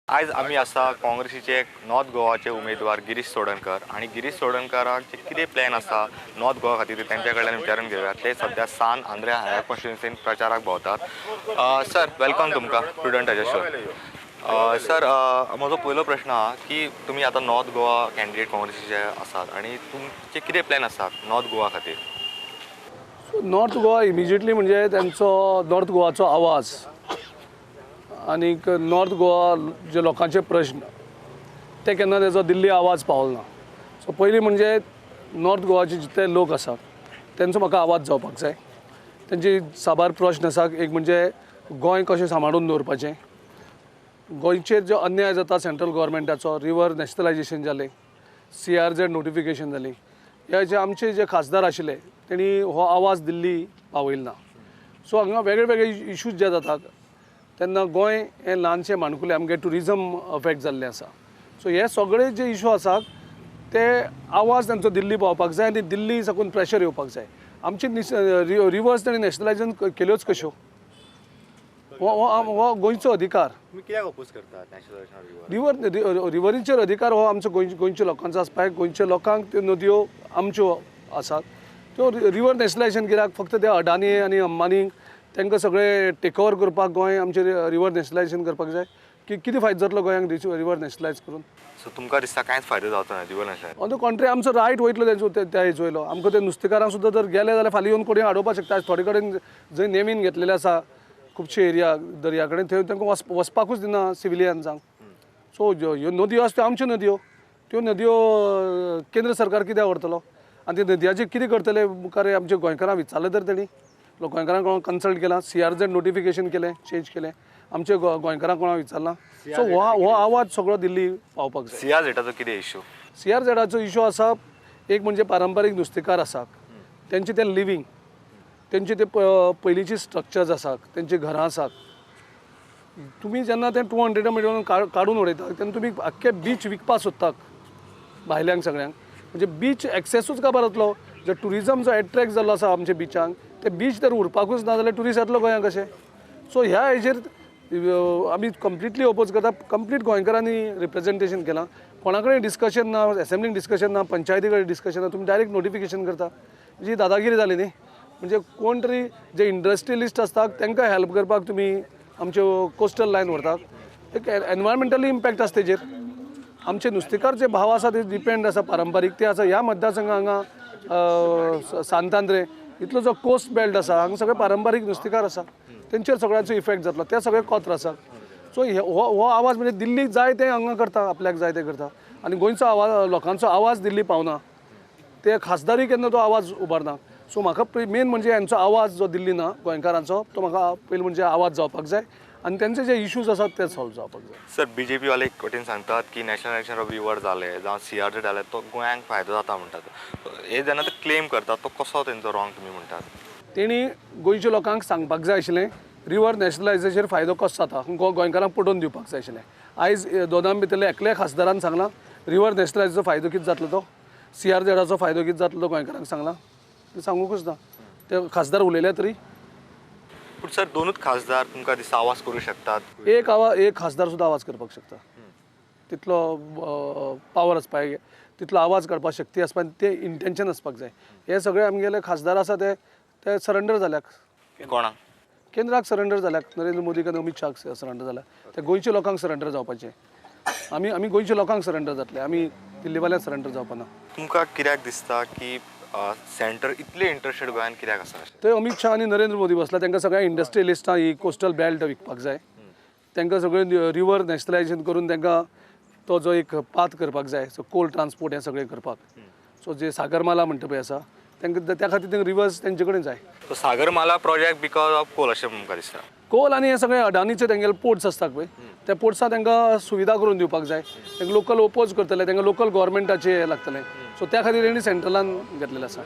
आयज आमी आसा काँग्रेसीचे नॉर्थ गोवाचे उमेदवार गिरीश चोडणकर आनी गिरीश चोडणकराचे कितें प्लॅन आसा नॉर्थ गोवा खातीर ते तेंच्या कडल्यान विचारून घेवया. ते सध्या सान आंद्रे हायर कॉन्स्टिट्युन्सीन प्रचाराक भोंवतात. सर, welcome तुमकां प्रुडंटाच्या शो. सर, म्हजो पयलो प्रश्न आहा की तुमी आतां नॉर्थ गोवा कॅन्डिडेट काँग्रेसीचे आसात आनी तुमचे कितें प्लॅन आसात नॉर्थ गोवा खातीर? नॉर्थ गोवा इमिजिएटली म्हणजे तेंचो नॉर्थ गोवाचो आवाज आनीक नॉर्थ गोवा जे लोकांचे प्रश्न ते केन्ना तेजो दिल्ली आवाज पावलो ना. सो पयलीं म्हणजे नॉर्थ गोवाचे जितले लोक आसात तेंचो म्हाका आवाज जावपाक जाय. तेंचे साबार प्रश्न आसात. एक म्हणजे गोंय कशें सांबाळून दवरपाचें, गोंयचेर जो अन्याय जाता सेंट्रल गव्हर्मेंटाचो, रिवर नॅशनलायजेशन जालें, CRZ notification जाली, ह्या जे आमचे जे खासदार आशिल्ले तेणी हो आवाज दिल्ली पावयलो ना. सो हांगा वेगळे वेगळे इशूज जे जातात तेन्ना गोंय हें ल्हानशें माणकुलें, आमगें ट्युरिजम अफेक्ट जाल्लें आसा. सो हे सगळे जे इशू आसात ते आवाज तांचो दिल्ली पावपाक जाय आनी दिल्ली साकून प्रेशर येवपाक जाय. आमची रिवर्स ताणें नॅशनलायजेशन केल्योच कश्यो, हो गोंयचो अधिकार. कित्याक अपोज करतात नॅशनलायजेशन रिवर रिवरीचेर अधिकार हो आमचो गोंयच्या लोकांचो आसपाक. गोंयच्या लोकांक त्यो नदयो आमच्यो आसात. त्यो रिवर नॅशनलायजेशन कित्याक फक्त ते अडानी आनी अंबानी तांकां सगळें टेक ओवर करपाक गोंय आमचें रिवर नॅशनलायजेशन करपाक जाय. की कितें फायदो जातलो गोंयांक रिवर नॅशनलायज करून? सो तुमकां दिसता कांयच फायदो जावचो ना रिवर नॅशनलायज? ऑन the कॉन्ट्री आमचो रायट वयतलो तेंचो त्या हेजो वयलो. आमकां ते नुस्तेकारांक सुद्दां जर गेले जाल्यार फाल्यां येवन कोणी हाडोवपाक शकता. आयज थोडे कडेन जंय नेमीन घेतलेले आसा खुबशे एरिया दर्या कडेन थंय तांकां वचपाकूच दिना सिविलियन्सांक. सो ह्यो नदयो आसा त्यो आमच्यो नदयो, त्यो नदयो केंद्र सरकार कित्याक व्हरतलो आनी ते नदयाचेर कितें करतले मुखार आमच्या गोंयकारांक विचारलें तर तेणी गोंयकारांक कोणाक कन्सल्ट केलां? CRZ notification केलें, चेंज केलें, आमच्या गोंयकारांक कोणाक विचारलां? सो हो आवाज सगळो दिल्ली पावपाक जाय. CRZाचो कितें इशू? CRZाचो इशू आसा एक म्हणजे पारंपारीक नुस्तेकार आसात तेंचे ते लिवींग, तेंचे ते पयलींची स्ट्रक्चर्स आसात, तेंची घरां आसात. तुमी जेन्ना ते 200 मिटर काडून उडयतात तेन्ना तुमी आख्खे बीच विकपाक सोदतात भायल्यांक सगळ्यांक. म्हणजे बीच एक्सेसूच काबार जातलो. जर ट्युरिजम जो एट्रेक्ट जाल्लो आसा आमच्या बिचांक ते बीच जर उरपाकूच ना जाल्यार ट्युरिस्ट येतलो गोंयांक कशें? सो ह्या हेजेर आमी कंप्लिटली ओपोज करता. कंप्लीट गोंयकारांनी रिप्रेजेंटेशन केलां. कोणा कडेन डिस्कशन ना, एसेंब्लीन डिस्कशन ना, पंचायती कडेन डिस्कशन ना, तुमी डायरेक्ट नोटिफिकेशन करता. जी दादागिरी जाली न्ही. म्हणजे कोण तरी जे इंडस्ट्रियलिस्ट आसतात तांकां हेल्प करपाक तुमी आमच्यो कोस्टल लायन व्हरतात. एक एनवायरमेंटली इम्पॅक्ट आसा तेजेर. आमचे नुस्तेकार जे भाव आसा ते डिपेंड आसा पारंपारीक ते आसा. ह्या मतदारसंघाक हांगा सांतांद्रे इतलो जो कोस्ट बेल्ट आसा हांगा सगळे पारंपारीक नुस्तेकार आसा, तेंचेर सगळ्यांचो इफेक्ट जातलो. ते सगळे कोत्र आसा. सो हो आवाज म्हणजे दिल्लीक जाय तें हांगा करता, आपल्याक जाय तें करता आनी गोंयचो आवाज, लोकांचो आवाज दिल्ली पावना. ते खासदारी केन्ना तो आवाज उबारना. सो म्हाका मेन म्हणजे हेंचो आवाज जो दिल्ली ना गोंयकारांचो तो म्हाका पयलीं म्हणजे आवाज जावपाक जाय आनी तेंचे जे इशूज आसात ते सॉल्व जावपाक जाय. सर, BJP वाले एक वटेन सांगतात की नॅशनलायजेशन ऑफ रिवर जालें जावं CRZ जालें तो गोंयांक फायदो जाता म्हणटात. हे जेन्ना ते क्लेम करतात तो कसो तेंचो रॉंग तुमी म्हणटात? तेणी गोंयच्या लोकांक सांगपाक जाय आशिल्लें रिवर नॅशनलायजेशन फायदो कसो जाता, गोंयकारांक पटोवन दिवपाक जाय आशिल्लें. आयज दोनां भितरले एकल्या खासदारान सांगलां रिवर नॅशनलायजेशनाचो फायदो कितें जातलो तो, CRZाचो फायदो कितें जातलो तो गोंयकारांक सांगलां? सांगूकच ना. ते खासदार उलयले तरी. पूण सर, दोनूच खासदार तुमकां दिसता आवाज करूं शकतात? एक आवाज, एक खासदार सुद्दां आवाज करपाक शकता. तितलो पावर आसपाक, तितलो आवाज काडपाक शक्ती आसपाक, ते इंटेंशन आसपाक जाय. हे सगळे आमगेले खासदार आसा ते सरेंडर जाल्याक. कोणाक? केंद्राक सरेंडर जाल्याक. नरेंद्र मोदीक आनी अमीत शाहाक सरेंडर जाल्याक. ते गोंयच्या लोकांक सरेंडर जावपाचें. आमी गोंयच्या लोकांक सरेंडर जातले, आमी दिल्लीवाल्यांक सरेंडर जावपाना. तुमकां कित्याक दिसता की सेंटर इतले इंट्रस्टेड गोंयांत कित्याक आसा? थंय अमीत शाह आनी नरेंद्र मोदी बसला. तांकां सगळ्या इंडस्ट्रियलिस्टांक ही कोस्टल बेल्ट विकपाक जाय. तांकां सगळें रिवर नॅशनलायजेशन करून तांकां तो जो एक पाथ करपाक जाय, सो कोल ट्रान्सपोर्ट हें सगळें करपाक. सो जे सागरमाला म्हणटा पळय आसा तांकां त्या खातीर तांकां रिवर्स तेंचे कडेन जाय. So Sagarmala project because of coal अशें तुमकां दिसता? कोल आनी हे सगळे अडानीचे तेंगेले पोर्ट्स आसतात पळय, त्या पोर्ट्सां तांकां सुविधा करून दिवपाक जाय. तांकां लोकल ओपोज करतले, तांकां लोकल गोवोरमेंटाचे हें लागतलें. सो त्या खातीर तेणी सेंट्रलान घेतलेलें आसा.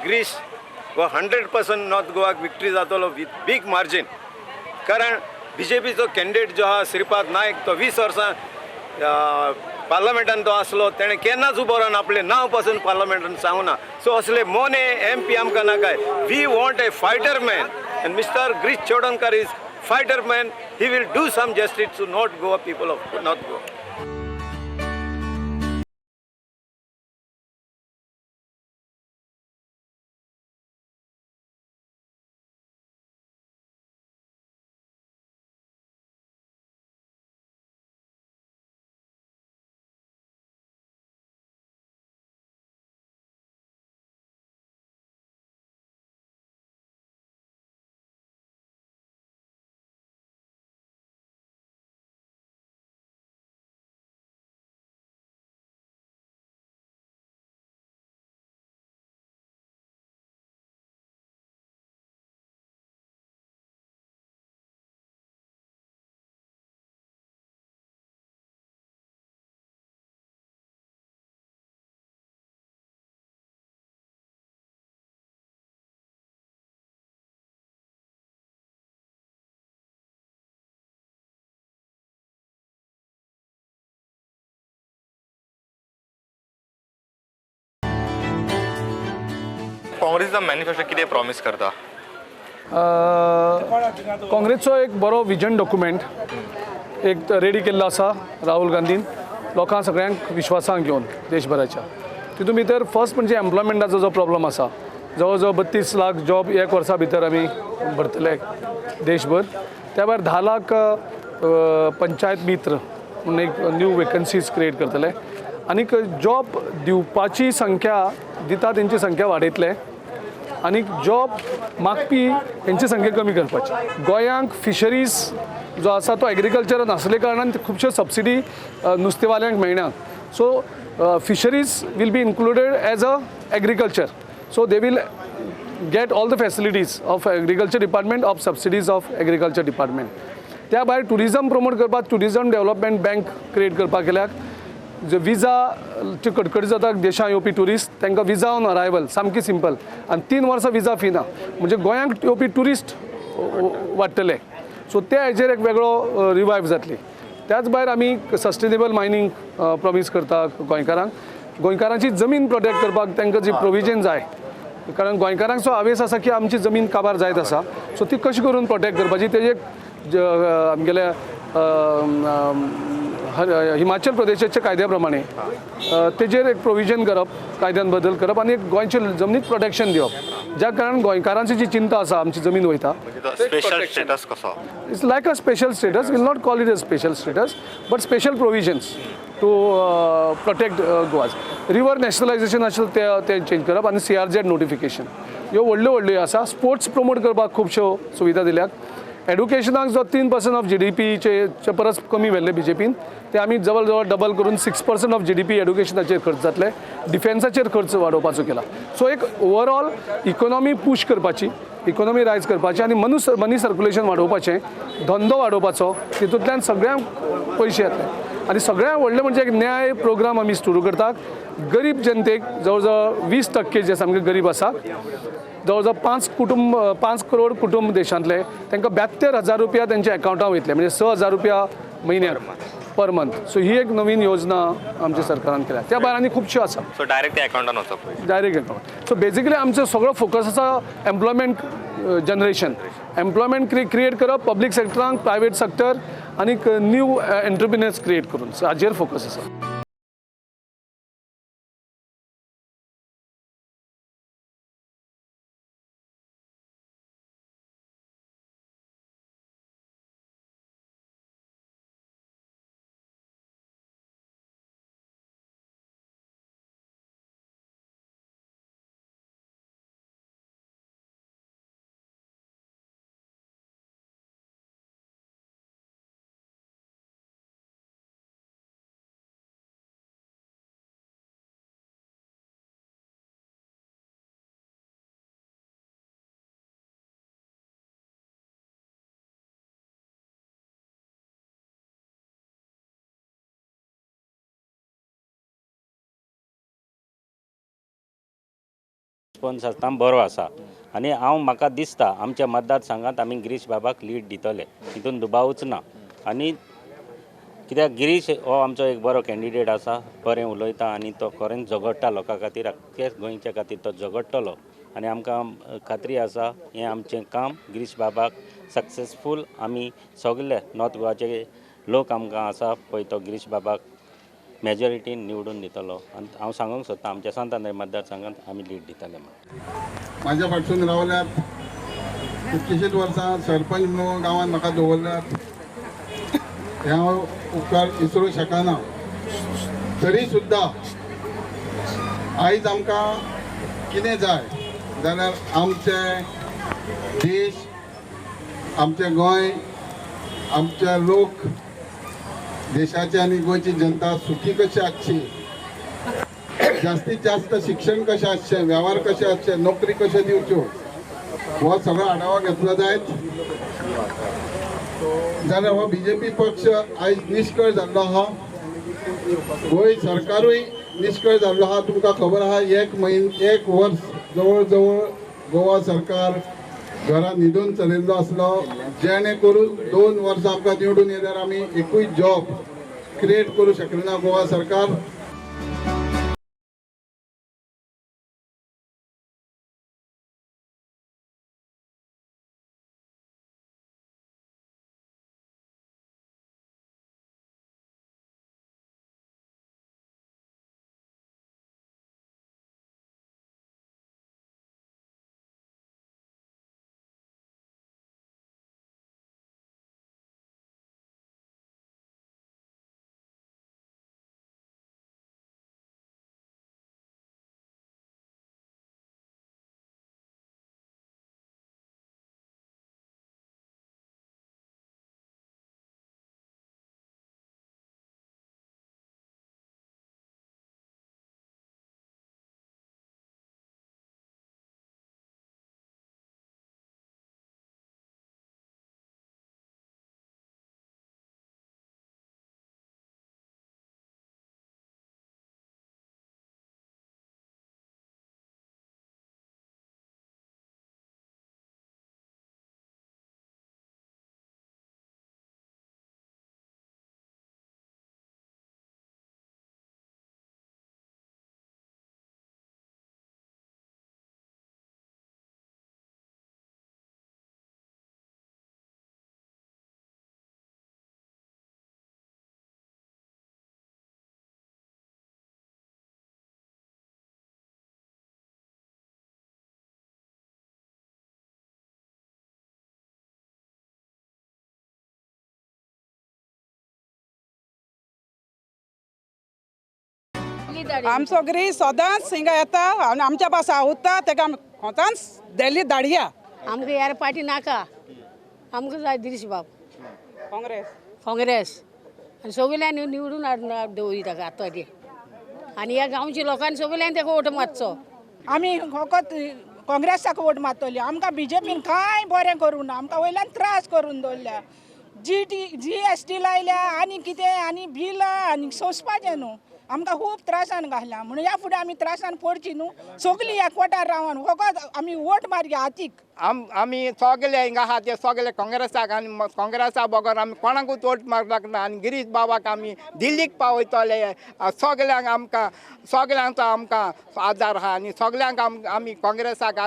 गिरीश हो 100% नॉर्थ गोवाक विक्ट्री जातलो विथ बीग मार्जीन. कारण BJPचो कॅन्डिडेट जो आहा श्रीपाद नायक तो 20 वर्सां पार्लमेंटान तो आसलो, तेणें केन्नाच उबो रावन आपलें नांव पासून पार्लमेंटान सांगूना. सो असले मोने MP आमकां नाकाय. We want a fighter man and mister Girish Chodankar is fighter man. He will do some justice to North Goa people of North Goa. काँग्रेसीचा मॅनिफेस्टो कितें प्रॉमीस करता? काँग्रेसचो एक बरो विजन डॉक्युमेंट एक रेडी केल्लो आसा राहुल गांधीन, लोकांक सगळ्यांक विश्वासांत घेवन देशभराच्या. तितून भितर फर्स्ट म्हणजे एम्प्लॉयमेंटाचो जो प्रॉब्लम आसा, जवळ जवळ 32 लाख जॉब एक वर्सा भितर आमी भरतले देशभर. त्या भायर 10 लाख पंचायत मित्र म्हणून एक न्यू वेकन्सीज क्रिएट करतले आनीक जॉब दिवपाची संख्या दिता तेंची संख्या वाडयतले आनीक जॉब मागपी हेंची संख्या कमी करपाची. गोंयांक फिशरीज जो आसा तो एग्रीकल्चरान आसले कारणान खुबश्यो सबसिडी नुस्तेवाल्यांक मेळना. So fisheries will be included as a agriculture, so they will get all the facilities of agriculture department, of subsidies of agriculture department. त्या भायर ट्युरिजम प्रमोट करपाक ट्युरिजम डेवलपमेंट बँक क्रिएट करपाक केल्याक. जे विजाची कटकटी जाता देशांत येवपी ट्युरिस्ट, तांकां विजा ऑन अरायवल सामकी सिंपल आनी 3 वर्सां विजा फी ना, म्हणजे गोंयांक येवपी ट्युरिस्ट वाडटले. सो त्या हेजेर एक वेगळो रिवायव जातली. त्याच भायर आमी सस्टेनेबल मायनींग प्रॉमीस करता गोंयकारांक. गोंयकारांची जमीन प्रोटेक्ट करपाक तांकां जी प्रोविजन जाय, कारण गोंयकारांचो हावेस आसा की आमची जमीन काबार जायत आसा, सो ती कशी करून प्रोटेक्ट करपाची तेजे आमगेल्या हिमाचल प्रदेशाच्या कायद्या प्रमाणे तेजेर एक प्रोविजन करप, कायद्यान बदल करप आनी एक गोंयचे जमनीक प्रोटेक्शन दिवप, ज्या कारणान गोंयकारांची जी चिंता आसा आमची जमीन वयता. स्पेशल स्टेटस कसो? It's like a special status, will not call it a special status but special provisions to protect Goa's. River nationalisation आशिल्लें तें चेंज करप आनी CRZ notification ह्यो व्हडल्यो व्हडल्यो आसा. स्पोर्ट्स प्रमोट करपाक खुबश्यो सुविधा दिल्यात. एडुकेशनाक जो 3% ऑफ GDPचे परस कमी व्हेल्ले BJPन, ते आमी जवळ जवळ डबल करून 6% ऑफ GDP एडुकेशनाचेर खर्च जातले. डिफेन्साचेर खर्च वाडोवपाचो केला. सो एक ओवरऑल इकोनॉमी पूश करपाची, इकोनॉमी रायज करपाची आनी मनी सर्क्युलेशन वाडोवपाचें, धंदो वाडोवपाचो, तितूंतल्यान सगळ्यांक पयशे येतले. आनी सगळ्यांत व्हडलें म्हणजे एक न्याय प्रोग्राम आमी सुरू करतात. गरीब जनतेक जवळ जवळ 20% जे सामके गरीब आसा, जवळ जवळ 5 करोड कुटुंब देशांतले, तांकां 72,000 रुपया तेंच्या एकावंटार वयतले, म्हणजे 6,000 रुपया म्हयन्याक पर मंथ. सो ही एक नवीन योजना आमच्या सरकारान केल्या. त्या भायर आनी खुबश्यो आसा. सो डायरेक्ट त्या अकावंटान वचप, डायरेक्ट अकावंट. सो बेजिकली आमचो सगळो फोकस आसा एम्प्लॉयमेंट जनरेशन, एम्प्लॉयमेंट क्रिएट करप पब्लीक सेक्टरांक, प्रायवेट सेक्टर आनी न्यू एंटरप्रिनर्स क्रिएट करून हाजेर फोकस आसा. रिस्पोन्स आसता बरो आसा आनी हांव म्हाका दिसता आमच्या मतदारसंघात आमी गिरीश बाबाक लीड दितले, तितून दुबावूच ना. आनी कित्याक गिरीश हो आमचो एक बरो कॅन्डिडेट आसा, बरें उलयता आनी तो खरेंच झगडटा लोकां खातीर, आख्खे गोंयच्या खातीर तो झगडटलो आनी आमकां खात्री आसा हें आमचें काम गिरीश बाबाक सक्सेसफूल आमी सगळे नॉर्थ गोवाचे लोक आमकां आसा पळय तो गिरीश बाबाक मेजॉरिटीन निवडून दितलो. आनी हांव सांगूंक सोदता आमच्या सांत आंद्रे मतदारसंघात आमी लीड दितले म्हणून. म्हाज्या फाटसून रावल्यात कितलींशींच वर्सां सरपंच म्हणून गांवांत म्हाका दवरल्यात, हें हांव उपकार विसरूंक शकना. तरी सुद्दां आयज आमकां कितें जाय जाल्यार आमचे देश, आमचें गोंय, आमचे लोक, देशाची आनी गोंयची जनता सुखी कशी आसची, जास्तीत जास्त शिक्षण कशें आसचें, वेव्हार कशें आसचे, नोकरी कश्यो दिवच्यो, हो सगळो आढावा घेतलो जायत जाल्यार हो बीजेपी पक्ष आयज निष्कळ जाल्लो आहा. गोंय सरकारूय निष्कळ जाल्लो आहा. तुमकां खबर आहा, एक वर्स जवळ जवळ गोवा सरकार घरां न्हिदून चलयल्लो आसलो, जेणे करून 2 वर्सां आमकां निवडून येयल्यार आमी एकूय जॉब क्रिएट करूं शकले ना गोवा सरकार. आमचो गिरीश सदांच हिंगा येता आनी आमच्या पास उरता, तेका आमी खोतांच दिल्ली धाडया. आमकां ह्या पार्टी नाका, आमकां जाय गिरीश बाब काँग्रेस काँग्रेस आनी सगळ्यांनी निवडून हाडून दवरी ताका आतां ते. आनी ह्या गांवच्या लोकांनी सगळ्यांनी ताका वोट मारचो. आमी फकत काँग्रेसाक वोट मारतली. आमकां बीजेपीन कांय बरें करूं ना, आमकां वयल्यान त्रास करून दवरल्या. GST लायल्या आनी कितें आनी बिलां आनी सोंसपाचें न्हू, आमकां खूब त्रासान घातला. म्हणून ह्या फुडें आमी त्रासान पडची न्हू, सगळीं एकवटार रावन फकत आमी वोट मारया हातीक. आमी सगळे हिंगा आहा ते सगळे काँग्रेसाक, आनी काँग्रेसा बगर आमी कोणाकूच वोट मारपाक ना. आनी गिरीश बाबाक आमी दिल्लीक पावयतले. सगळ्यांक आमकां सगळ्यांचो आमकां आदार आहा आनी सगळ्यांक आमी काँग्रेसाक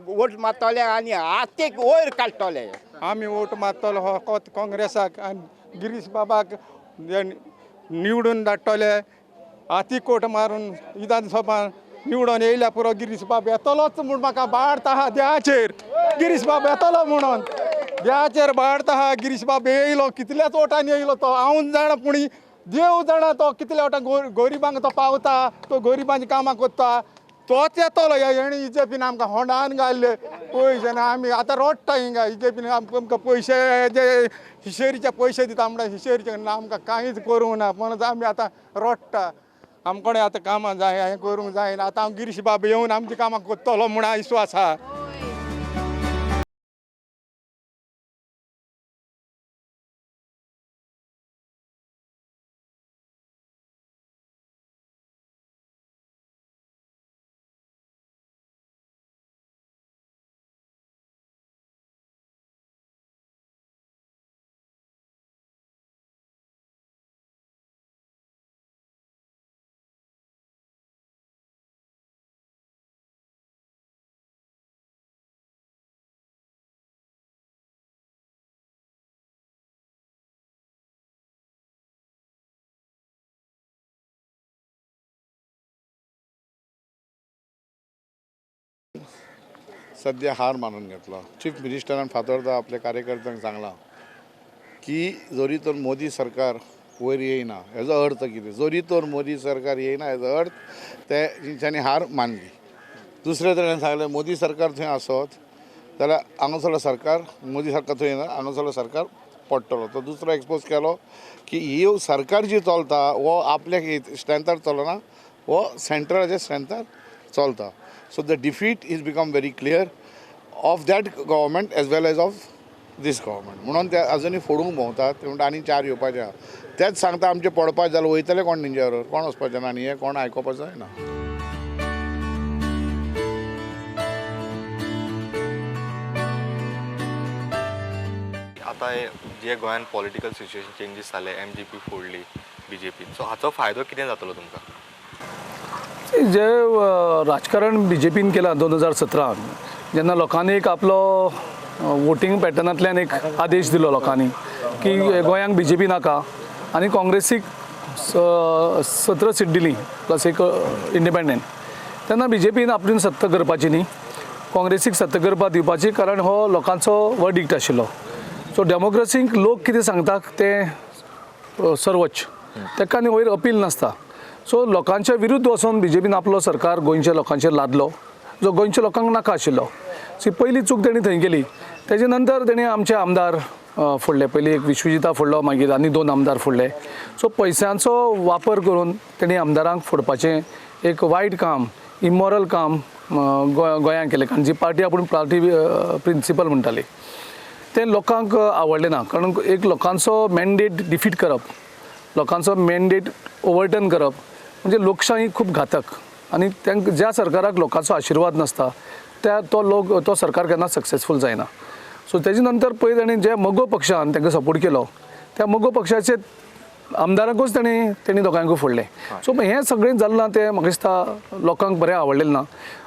वोट मारतले आनी हातीक वयर काडटले. आमी वोट मारतलो फकत काँग्रेसाक आनी गिरीश बाबाक निवडून धाडटले. हाती कोट मारून विधानसभा निवडून येयल्या पुरो गिरीश बाब येतलोच म्हूण म्हाका बाळत आहा देवाचेर. गिरीश बाब येतलो म्हणून देवाचेर बाळत आहा. गिरीश बाब येयलो, कितल्याच वोटांनी येयलो तो हांव जाणा, पूण देव जाणा तो कितल्या वोटां गोरिबांक तो पावता, तो गोरिबांची कामां करता, तोच येतलो. हेणी बीजेपीन आमकां होंडान घाल्ले पयशे ना, आमी आतां रोडटा हिंगा. बीजेपीन आमकां पयशे जे हिशेरीचे पयशे दिता म्हणटा, हिशेरीचे ना आमकां कांयच करूंक ना म्हणून आमी आतां रोडटा. आमकोडे आतां कामां जाय, हें करूंक जायना. आतां हांव गिरीश बाब येवन आमची कामां करतलो म्हूण विश्वास आहा. सद्या हार मानून घेतलो. चीफ मिनिस्टरान फातोर्दा आपल्या कार्यकर्त्यांक सांगलां की जरी तर मोदी सरकार वयर येयना हेजो अर्थ कितें, जरी तर मोदी सरकार येयना हेजो अर्थ ते तेंच्यांनी हार मानली. दुसरे तरेन सांगलें मोदी सरकार थंय आसत जाल्यार हांगासरलो सरकार मोदी सरकार थंय येना, हांगासरलो सरकार पडटलो. तो दुसरो एक्सपोज केलो की ही सरकार जी चलता वो आपल्या स्ट्रेंथार चलना, वो सेंट्रलाच्या स्ट्रेंथार चलता. So the defeat is become very clear of that government as well as of this government. म्हणून ते अजुनूय फोडूंक भोंवतात. ते म्हणटा आनी 4 येवपाचे आहा, तेच सांगता आमचें पडपाचें जाल्यार वयतले कोण तेंच्या बरोबर, कोण वचपाचें ना आनी हें कोण आयकुपाचो जायना. आतां जे गोंयांत पॉलिटिकल सिच्युएशन चेंजीस जाले, MGP फोडली BJP, सो हाचो फायदो कितें जातलो तुमकां? जे राजकारण BJPन केलां 2017 जेन्ना लोकांनी एक आपलो वोटींग पॅटर्नांतल्यान एक आदेश दिलो लोकांनी की गोंयांक BJP नाका आनी काँग्रेसीक 17 सीट दिली प्लस एक इंडिपेंडंट, तेन्ना BJPन आपली सत्ता करपाची न्ही, काँग्रेसीक सत्ता करपाक दिवपाची, कारण हो लोकांचो वर्डिक्ट आशिल्लो. सो डेमोक्रेसीक लोक कितें सांगता तें सर्वोच्च, ताका आनी वयर अपील नासता. सो लोकांच्या विरुद्ध वचून BJPन आपलो सरकार गोंयच्या लोकांचेर लादलो, जो गोंयच्या लोकांक नाका आशिल्लो. सो पयली चूक तेणी थंय केली. तेजे नंतर तेणी आमचे आमदार फोडले, पयली एक विश्वजिता फोडलो, मागीर आनी 2 आमदार फोडले. सो पयशांचो वापर करून तेणी आमदारांक फोडपाचें एक वायट काम, इमॉरल काम गोंयांत केलें. कारण जी पार्टी आपूण पार्टी प्रिंसिपल म्हणटाली तें लोकांक आवडलें ना, कारण एक लोकांचो मॅन्डेट डिफीट करप, लोकांचो मॅन्डेट ओवरटर्न करप म्हणजे लोकशाही खूब घातक. आनी तांकां ज्या सरकाराक लोकांचो आशिर्वाद नासता त्या तो लोक तो सरकार केन्ना सक्सेसफूल जायना. सो तेजे नंतर पळय ताणें जे मगो पक्षान तांकां सपोर्ट केलो त्या मगो पक्षाचे आमदारांकूच तेणी दोगांकूय फोडलें. सो हें सगळें जालें ना तें म्हाका दिसता लोकांक बरें आवडलें ना.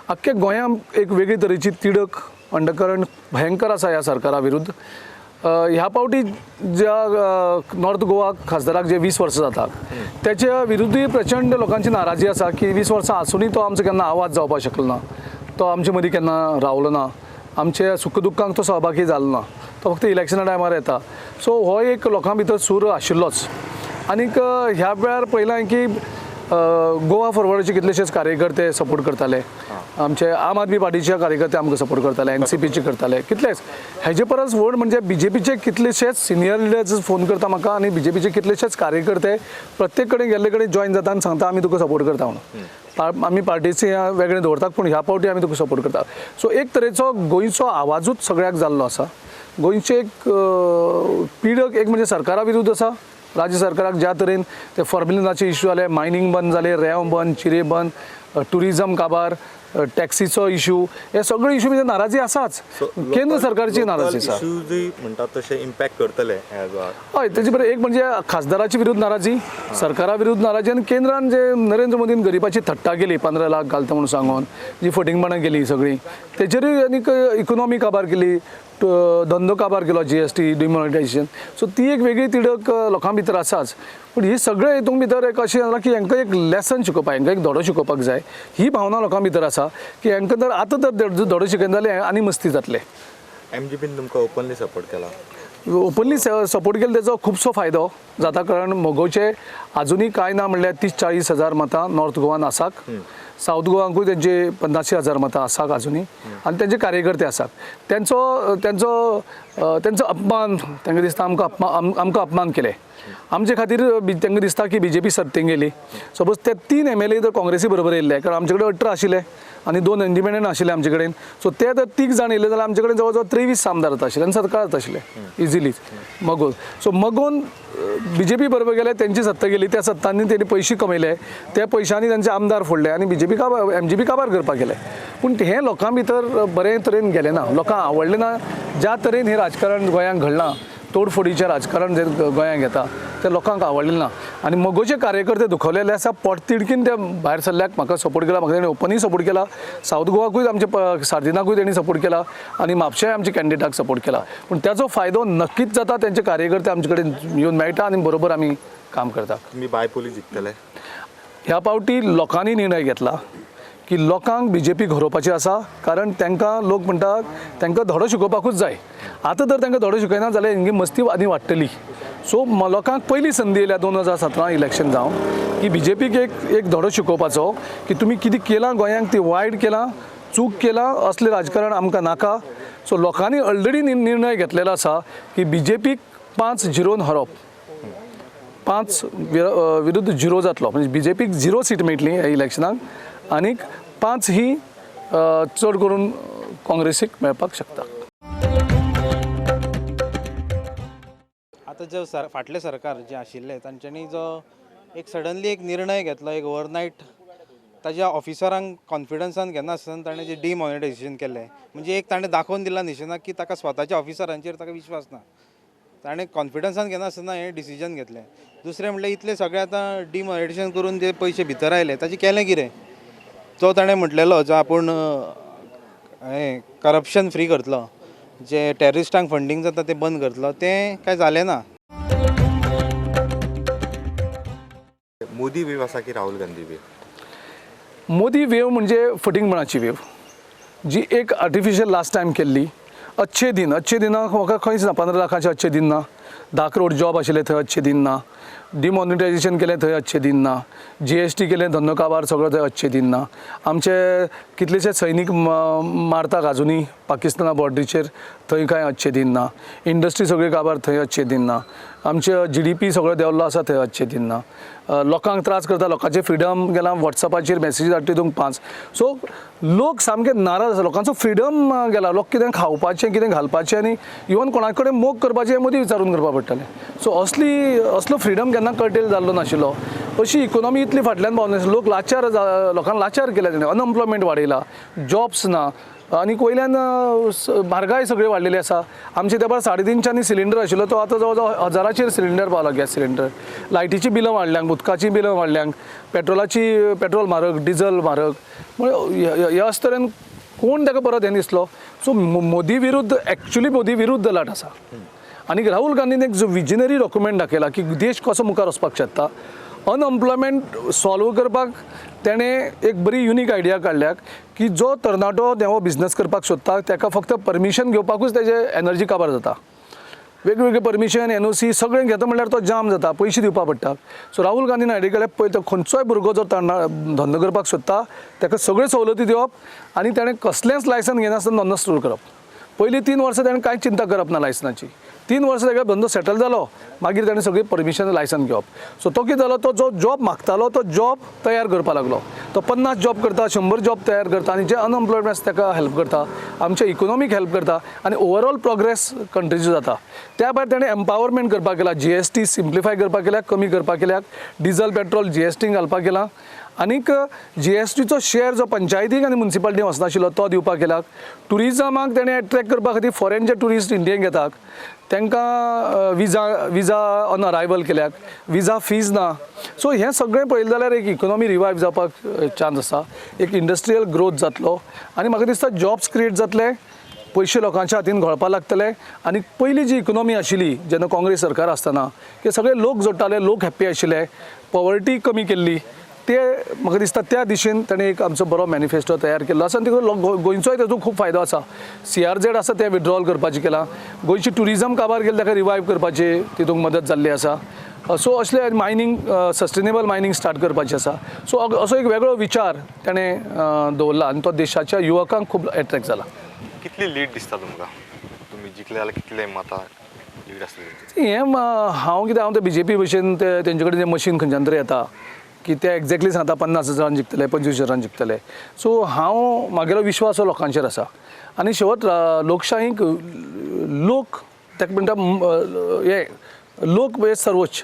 आख्खे गोंयांत एक वेगळी तरेची तिडक, अंडरकरंट भयंकर आसा ह्या सरकारा विरुद्ध. ह्या पावटी ज्या नॉर्थ गोवा खासदाराक जे 20 वर्सां जाता त्याच्या विरुद्धूय प्रचंड लोकांची नाराजी आसा की 20 वर्सां आसुनूय तो आमचो केन्ना आवाज जावपाक शकलो ना, तो आमचे मदीं केन्ना रावलो ना, आमच्या सुख दुख्खांक तो सहभागी जालो ना, तो फक्त इलेक्शना टायमार येता. सो हो एक लोकां भितर सूर आशिल्लोच. आनीक ह्या वेळार पळयलां की गोवा फॉरवर्डाचे कितलेशेच कार्यकर्ते सपोर्ट करताले, आमचे आम आदमी पार्टीचे कार्यकर्ते आमकां सपोर्ट करताले, NCPचे करताले, कितलेच. हेजे परस व्हड म्हणजे BJPचे कितलेशेच सिनियर लिडर्स फोन करता म्हाका आनी BJPचे कितलेशेच कार्यकर्ते प्रत्येक कडेन गेल्ले कडेन जॉयन जाता आनी सांगता आमी तुका सपोर्ट करता म्हणून, आमी पार्टीचे वेगळें दवरतात पूण ह्या पावटी आमी तुका सपोर्ट करता. सो एक तरेचो गोंयचो आवाजूच सगळ्याक जाल्लो आसा. गोंयचे एक पिडक एक म्हणजे सरकारा विरुद्ध आसा, राज्य सरकाराक ज्या तरेन ते फॉर्मेलिनाचे इश्यू जाले, मायनींग बंद जाले, रेंव बंद, चिरे बंद, ट्युरिजम काबार, टॅक्सीचो इश्यू, हे सगळे इश्यू म्हणजे नाराजी आसाच, केंद्र सरकारची नाराजी आसा. म्हणटात तशें इम्पॅक्ट करतले. हय, तेजे बरें एक म्हणजे खासदाराचे विरुद्ध नाराजी, सरकारा विरुद्ध नाराजी आनी केंद्रान जे नरेंद्र मोदीन गरिबाची थट्टा केली 15 लाख घालता म्हणून सांगून जी फटींगपणां केली सगळीं, तेचेरूय आनीक इकोनॉमी काबार केली, धंदो काबार केलो, GST, demonetisation. सो ती एक वेगळी तिडक लोकां भितर आसाच. पूण ही सगळें हितून भितर एक अशें जालां की हांकां एक लेसन शिकोवपाक, हांकां एक धडो शिकोवपाक जाय, ही भावना लोकां भितर आसा की हांकां जर आतां तर धडो शिकयना जाल्यार आनी मस्ती जातले. MGPन तुमकां ओपनली सपोर्ट केला, ओपनली सपोर्ट केलो तेजो खुबसो फायदो जाता, कारण मगोचे आजुनूय कांय ना म्हणल्यार 30-40 हजार मतां नॉर्थ गोवान आसाक, सावथ गोवांकूय तेंचे 50 हजार मतां आसाक आजुनूय, आनी तेंचे कार्यकर्ते आसात. तेंचो तेंचो तेंचो अपमान, तांकां दिसता आमकां अपमान केले आमचे खातीर. तांकां दिसता की BJP सत्तेन गेली. सपोज ते 3 MLA जर काँग्रेसी बरोबर येयल्ले, कारण आमचे कडेन 18 आशिल्ले आनी 2 इंडिपेंडंट आशिल्ले आमचे कडेन, सो ते जर 3 जाण येयले जाल्यार आमचे कडेन जवळ जवळ 23 आमदार जाता आशिल्ले आनी सरकार जाता आशिल्लें इजिली मगोन. सो मगोन BJP बरोबर गेले, तेंची सत्ता गेली, त्या सत्तांनी तेणी पयशे कमयले, त्या पयशांनी तेंचे आमदार फोडले आनी BJP काबार, MGP काबार करपाक गेले. पूण हें लोकां भितर बरे तरेन गेलें ना, लोकांक आवडलें ना. ज्या तरेन हें राजकारण गोंयांत घडलां, तोडफोडीचें राजकारण जे गोंयांत घेता तें लोकांक आवडलें ना आनी मगोचे कार्यकर्ते दुखवलेले आसा. पोटतिडकीन ते भायर सरल्याक म्हाका सपोर्ट केला, म्हाका तेणी ओपनूय सपोर्ट केला, सावथ गोवाकूय आमचे सार्दिनाकूय तेणी सपोर्ट केला आनी म्हापशेय आमच्या कॅन्डिडेटाक सपोर्ट केला. पूण त्याचो फायदो नक्कीच जाता, तेंचे कार्यकर्ते आमचे कडेन येवन मेळटा आनी बरोबर आमी काम करता. तुमी बायपोली जिखतले? ह्या पावटी लोकांनी निर्णय घेतला की लोकांक बीजेपीक हरोवपाचें आसा, कारण तांकां लोक म्हणटा तांकां धडो शिकोवपाकूच जाय. आतां जर तांकां धडो शिकयना जाल्यार हेंगी मस्ती आनी वाडटली. सो लोकांक पयली संदी येयल्या 2017 इलेक्शन जावन की बीजेपीक एक एक धडो शिकोवपाचो की तुमी कितें केलां गोंयांक, ती वायट केलां, चूक केलां, असलें राजकारण आमकां नाका. सो लोकांनी ऑलरेडी निर्णय घेतलेलो आसा की बीजेपीक 5-0 हरोवप, 5 विरुद्ध 0 जातलो, म्हणजे बीजेपीक 0 सीट मेळटली ह्या इलेक्शनाक आनीक 5 ही चड करून काँग्रेसीक मेळपाक शकता. आतां जे फाटलें सरकार जें आशिल्लें तांच्यांनी जो एक सडनली एक निर्णय घेतलो, एक ओवरनायट, ताज्या ऑफिसरांक कॉन्फिडन्सान घेनासतना ताणें जें डिमॉनिटायझेशन केलें, म्हणजे एक ताणें दाखोवन दिलां नेशनाक की ताका स्वताच्या ऑफिसरांचेर ताका विश्वास ना, ताणें कॉन्फिडन्सान घेनासतना हें डिसिजन घेतलें. दुसरें म्हणल्यार इतलें सगळें आतां डिमॉनिटायझेशन करून जे पयशे भितर आयले ताचें केलें कितें? जो ताणें म्हटलेलो जो आपूण हें करप्शन फ्री करतलो, जे टॅररिस्टांक फंडींग जाता तें बंद करतलो, तें कांय जालें ना. मोदी वेव आसा की राहुल गांधी वेव? मोदी वेव म्हणजे फटींगपणाची वेव जी एक आर्टिफिशियल लास्ट टायम केल्ली. अच्छे दिन, अच्छे दिनाक म्हाका खंयच ना, 15 लाखाचे अच्छे दिन ना, 10 करोड जॉब आशिल्ले थंय अच्छे दिन ना, डिमॉनिटायझेशन केलें थंय अच्छे दिन ना, GST केलें धंदो काबार सगळो थंय अच्छे दिन ना, आमचे कितलेशे सैनीक मारतात आजुनूय पाकिस्ताना बॉर्डरीचेर थंय कांय अच्छे दिन ना, इंडस्ट्री सगळी काबार थंय अच्छे दिन ना, आमचे GDP सगळो देंवल्लो आसा थंय अच्छे दिन ना, लोकांक त्रास करता, लोकांचे फ्रिडम गेला, वॉट्सएपाचेर मॅसेजी धाडटा तितूंक 5. सो लोक सामके नाराज आसा, लोकांचो फ्रिडम गेला, लोक कितें खावपाचें कितें घालपाचें आनी इवन कोणा कडेन मोग करपाचें हें मदीं विचारून करपा पडटलें. सो असलो फ्रिडम केन्ना कर्टेल जाल्लो नाशिल्लो, अशी इकोनॉमी इतली फाटल्यान पावना, लोक लाचार, लोकांक लाचार केल्या तेणें, अनएम्प्लॉयमेंट वाडयला, जॉब्स ना, आनी वयल्यान म्हारगाय सगळी वाडलेली आसा. आमचे तेपार 350 सिलिंडर आशिल्लो तो आतां जवळ जवळ 1000 सिलिंडर पावला गॅस सिलिंडर. लायटीची बिलां वाडल्यांक, उदकाचीं बिलां वाडल्यांक, पेट्रोलाची पेट्रोल म्हारग, डिजल म्हारग, म्हणजे ह्या अशे तरेन कोण ताका परत हें दिसलो. सो मोदी विरुद्ध, एक्चुली मोदी विरुद्ध लाट आसा. आनी राहुल गांधीन एक जो विजनरी डॉक्युमेंट दाखयला की देश कसो मुखार वचपाक शकता, अनएम्प्लॉयमेंट सॉल्व करपाक तेणें एक बरी युनीक आयडिया काडल्या की जो तरणाटो हो बिजनस करपाक सोदता ताका फक्त परमिशन घेवपाकूच तेजे एनर्जी काबार जाता, वेगवेगळे परमिशन NOC सगळें घेता म्हणल्यार तो जाम जाता, पयशे दिवपा पडटा. सो राहुल गांधीन आयडिया काडल्या पळय तो खंयचोय भुरगो जो धंदो करपाक सोदता ताका सगळ्यो सवलती दिवप आनी तेणें कसलेंच लायसन घेनासतना धंदो सुरू करप. पयलीं 3 वर्सां तेणें कांय चिंता करप ना लायसनाची, 3 वर्सां ताका धंदो सेटल जालो मागीर ताणें सगळीं परमिशन लायसन घेवप. सो तो कितें जालो, तो जो जॉब मागतालो तो जॉब तयार करपाक लागलो, तो 50 जॉब करता, 100 जॉब तयार करता आनी जे अनएम्प्लॉयड आसा ताका हेल्प करता, आमच्या इकोनॉमीक हेल्प करता आनी ओवरऑल प्रोग्रेस कंट्रीचो जाता. त्या भायर ताणें एम्पावरमेंट करपाक केला, GST simplify करपाक केल्या, कमी करपाक केल्या, डिजल पेट्रोल GST घालपाक केला, आनीक GSTचो शेअर जो पंचायतीक आनी मुन्सिपालिटी वचनाशिल्लो तो दिवपाक केला. ट्युरिजमाक ताणें एट्रेक्ट करपा खातीर फॉरेन जे ट्युरिस्ट इंडियेक येतात तांकां विजा ऑन अरायवल केल्यात, विजा फीज ना. सो हें सगळें पळयलें जाल्यार एक इकोनॉमी रिवायव जावपाक चान्स आसा, एक इंडस्ट्रियल ग्रोथ जातलो आनी म्हाका दिसता जॉब्स क्रिएट जातले, पयशे लोकांच्या हातीन घोळपाक लागतले. आनी पयलीं जी इकोनॉमी आशिल्ली जेन्ना काँग्रेस सरकार आसतना की सगळे लोक जोडटाले, लोक हॅप्पी आशिल्ले, पॉवर्टी कमी केल्ली, ते म्हाका दिसता त्या दिशेन ताणें एक आमचो बरो मॅनिफेस्टो तयार केल्लो आसा आनी देखून गोंयचोय तातूंत खूब फायदो आसा. CRZ आसा तें विड्रॉल करपाचें केलां, गोंयची ट्युरिजम काबार गेली ताका रिवायव करपाची तितूंत मदत जाल्ली आसा. सो असले मायनींग, सस्टेनेबल मायनींग स्टार्ट करपाचें आसा. सो असो एक वेगळो विचार ताणें दवरला आनी तो देशाच्या युवकांक खूब एट्रेक्ट जाला. कितली लीड दिसता तुमकां, तुमी जिखले जाल्यार कितले मतां लीड आसतली? हें हांव कितें, हांव ते बीजेपी भशेन ते तेंचे कडेन जें मशीन खंयच्यान तरी येता की ते एक्झॅक्टली सांगता 50 हजारान जिखतले, 25 हजारान जिखतले. सो हांव म्हागेलो विश्वास हो लोकांचेर आसा आनी शेवट लोकशाहीक लोक ताका म्हणटा हे लोक हे सर्वोच्च.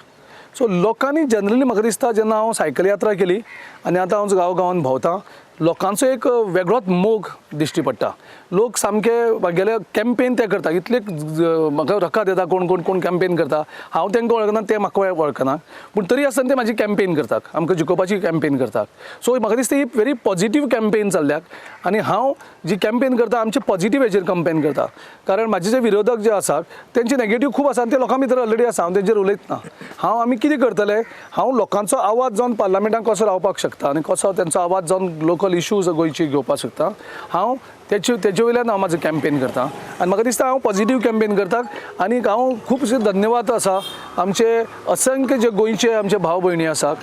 सो लोकांनी जनरली म्हाका दिसता जेन्ना हांव सायकल यात्रा केली आनी आतां हांव गांव गांवान भोंवता, लोकांचो एक वेगळोच मोग दिश्टी पडटा. लोक सामके म्हागेले कॅम्पेन ते करता, इतले म्हाका रकाद येता कोण कोण कोण कॅम्पेन करता, हांव तांकां वळखना, ते म्हाका वळखना, पूण तरी आसतना ते म्हाजी कॅम्पेन करतात, आमकां जिखोवपाची कॅम्पेन करतात. सो म्हाका दिसता ही व्हेरी पॉजिटीव कॅम्पेन चल्ल्याक आनी हांव जी कॅम्पेन करता आमचे पॉजिटीव हेजेर कॅम्पेन करता, कारण म्हाजे जे विरोधक जे आसात तेंचे नेगेटीव खूब आसा आनी ते लोकां भितर ऑलरेडी आसा, हांव तेंचेर उलयतना हांव आमी कितें करतले, हांव लोकांचो आवाज जावन पार्लमेंटान कसो रावपाक शकता आनी कसो तेंचो आवाज जावन लोक लोकल इशूज गोंयची घेवपाक सोदता. हांव तेचे वयल्यान हांव म्हाजो कॅम्पेन करता आनी म्हाका दिसता हांव पॉझिटीव कॅम्पेन करता. आनी हांव खुबशे धन्यवाद आसा आमचे असंख्य जे गोंयचे आमचे भाव भयणी आसात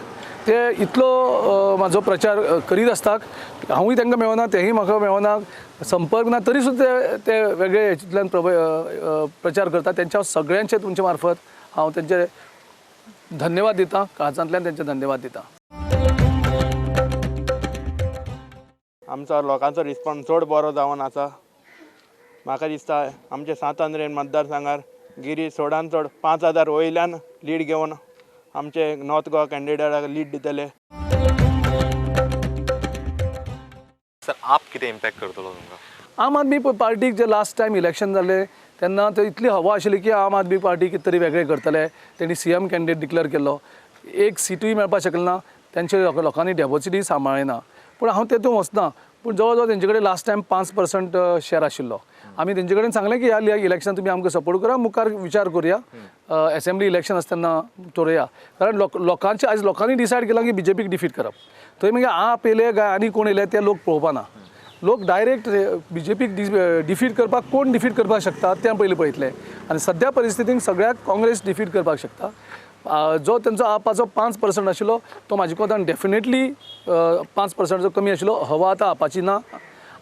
ते इतलो म्हाजो प्रचार करीत आसतात. हांवूय तांकां मेळना, तेंय म्हाका मेळना, संपर्क ना, तरी सुद्दां ते वेगळे हेतूंतल्यान प्रचार करतात. तेंच्या सगळ्यांचे तुमचे मार्फत हांव तेंचे धन्यवाद दिता, काळजांतल्यान तेंचे धन्यवाद दिता. आमचो लोकांचो रिस्पॉन्स चड बरो जावन आसा. म्हाका दिसता आमचे सांत आंद्रेन मतदारसंघार गिरीश चडान चड 5,000 वयल्यान लीड घेवन आमचे नॉर्थ गोवा कॅन्डिडेटाक लीड दितले. सर, आप कितें इम्पॅक्ट करतलो तुमकां? आम आदमी पार्टीक जे लास्ट टायम इलेक्शन जालें तेन्ना ते इतली हवा आशिल्ली की आम आदमी पार्टी कितें तरी वेगळें करतले. तेणी CM candidate declare केल्लो, एक सिटूय मेळपाक शकली ना, तेंचे लोकांनी डेपोजिटूय सांबाळ्ळें ना. पूण हांव तेतून वचना, पूण जवळ जवळ तेंचे कडेन लास्ट टायम 5% शेअर आशिल्लो. आमी तेंचे कडेन सांगलें की ह्या इलेक्शन तुमी आमकां सपोर्ट करा, मुखार विचार करुया, एसेंब्ली इलेक्शन आसता तेन्ना थरोवया. कारण लोकांचे आयज लोकांनी डिसायड केलां की बीजेपीक डिफीट करप. थंय मागीर आप येयले काय आनी कोण येयले ते लोक पळोवपा ना. लोक डायरेक्ट बीजेपीक डिफीट करपाक कोण डिफीट करपाक शकता तें पयलीं पळयतले. आनी सद्या परिस्थितीन सगळ्याक काँग्रेस डिफीट करपाक शकता. जो तेंचो आपाचो 5% आशिल्लो तो म्हाजे कोतान डेफिनेटली 5%चो कमी आशिल्लो. हवा आतां आपाची ना.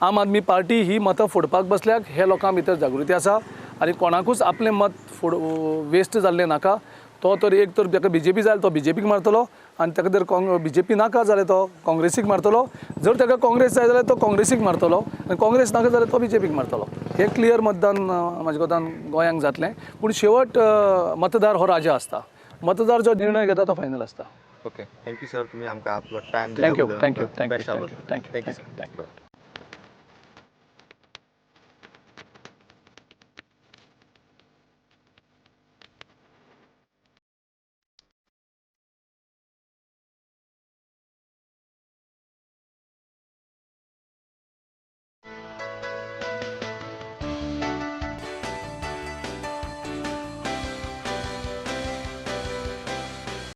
आम आदमी पार्टी ही मतां फोडपाक बसल्याक हे लोकां भितर जागृती आसा आनी कोणाकूच आपलें मत वेस्ट जाल्लें नाका. तो तर एक तर ताका बीजेपी जाय तो बीजेपीक मारतलो आनी ताका जर बीजेपी नाका जाल्यार तो काँग्रेसीक मारतलो, जर ताका काँग्रेस जाय जाल्यार तो काँग्रेसीक मारतलो आनी काँग्रेस नाका जाल्यार तो बीजेपीक मारतलो. हें क्लियर मतदान म्हाजे कोतान गोंयांक जातलें. पूण शेवट मतदार हो राजा आसता, मतदार जो निर्णय घेता तो फायनल आसता. ओके, thank you sir, तुम्ही आमकां आपलो time thank you, thank you, thank you, thank you, thank you.